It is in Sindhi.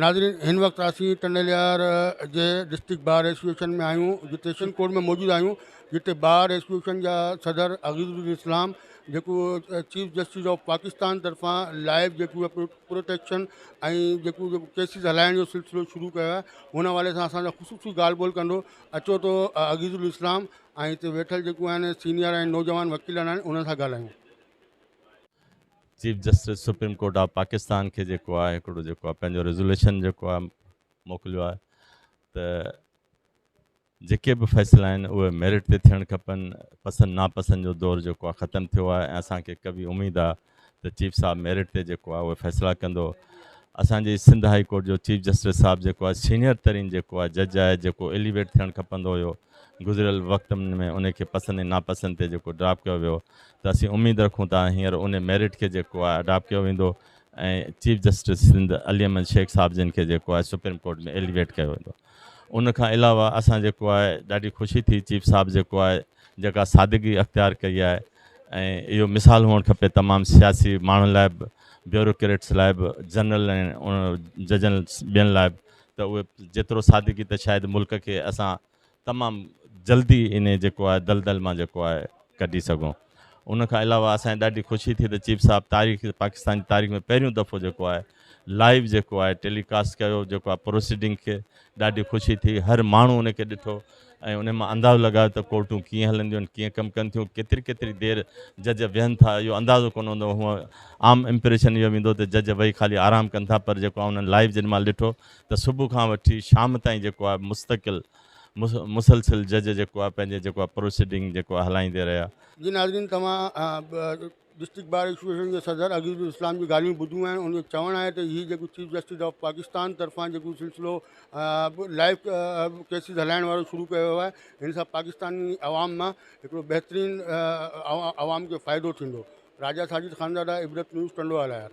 ناظرين هن وقت اسين ٽنڊيليار جي ڊسٽرڪٽ بار ايسوسيئيشن ۾ آهيون جتي سيشن ڪورٽ ۾ موجود آهيون جتي بار ايسوسيئيشن جا صدر عزيز الاسلام جيڪو چيف جسٽس آف پاڪستان طرفان لائيو جيڪو پروٽيڪشن ۽ جيڪو جيڪو ڪيسز هلائڻ جو سلسلو شروع ڪيو آهي ان حوالي سان اسان سان خصوصي ڳالهه ٻولهه ڪندو اچو ته عزيز الاسلام ۽ هتي ويٺل جيڪو آهن سينيئر ۽ نوجوان وڪيل آهن انهن سان ڳالهايون. Chief justice supreme court of Pakistan کي جيڪو آهي هڪڙو جيڪو آهي پنهنجو ريزوليشن جيڪو آهي موڪليو آهي ته جيڪي به فيصلا آهن اهي ميرٽ تي ٿيڻ کپن، پسند ناپسند جو دور جيڪو آهي ختم ٿيو آهي ۽ اسان کي قوي اميد آهي ته چيف صاحب ميرٽ تي جيڪو آهي اهي فيصلا ڪندو. اسان جي سنڌ هائي ڪورٽ جو چيف جسٽس صاحب جيڪو آهي سينيئر ترين جيڪو آهي جج آهي جيڪو ايليويٽ ٿيڻ کپندو هيو گذريل وقت ۾ ان کي پسند ۽ ناپسند تي جيڪو ڊراپ ڪيو ويو ته اسين اميد رکون ٿا هينئر ان ميرٽ کي جيڪو آهي اڊاپٽ ڪيو ويندو ۽ چيف جسٽس سنڌ علي احمد شيخ صاحب جن کي جيڪو آهي سپريم ڪورٽ ۾ ايليويٽ ڪيو ويندو. ان کان علاوه اسان جيڪو آهي ڏاڍي خوشي ٿي چيف صاحب جيڪو آهي جيڪا سادگي اختيار ڪئي آهي ۽ اهو مثال هئڻ کپي تمام سياسي ماڻهن لاء به بيوروڪريٽس لاء به جنرل ۽ ججن ٻين لاء به ته اهي جيترو سادگي ته شايد ملڪ کي اسان تمام جلدي انهي جيڪو آهي دلدل مان جيڪو آهي ڪڍي سگهون. ان کان علاوه اسان کي ڏاڍي خوشي ٿي ته چيف صاحب تاريخ پاڪستان جي تاريخ ۾ پهريون دفعو جيڪو آهي لائيو جيڪو آهي ٽيلي ڪاسٽ ڪيو جيڪو آهي پروسيڊنگ کي ڏاڍي خوشي ٿي هر ماڻهو ان کي ڏٺو ۽ ان مان اندازو لڳايو ته ڪورٽون ڪيئن هلنديون آهن ڪيئن ڪم ڪن ٿيون ڪيتري ڪيتري دير جج ويهن ٿا اهو اندازو ڪونه هوندو هونء عام امپريشن اهو ويندو ته جج ويهي خالي آرام ڪن ٿا پر جيڪو آهي انهن لائيو جن مهل ڏٺو ته صبح کان وٺي شام تائين جيڪو آهي مستقل مسلسل جج جيڪو آهي پنهنجي جيڪو آهي پروسيڊنگ جيڪو آهي هلائيندي رهيا. جي ناظرين توهان ڊسٽرڪٽ بار ايسوسيئيشن جي صدر عزيز الاسلام جون ڳالهيون ٻڌيون آهن ان جو چوڻ آهي ته هي جيڪو چيف جسٽس آف پاڪستان طرفان جيڪو سلسلو لائيو ڪيسز هلائڻ وارو شروع ڪيو ويو آهي هن سان پاڪستاني عوام مان هڪڙو بهترين عوام کي فائدو ٿيندو راجا ساجد خانزاده عبرت نيوز ٽنڊو الهيار.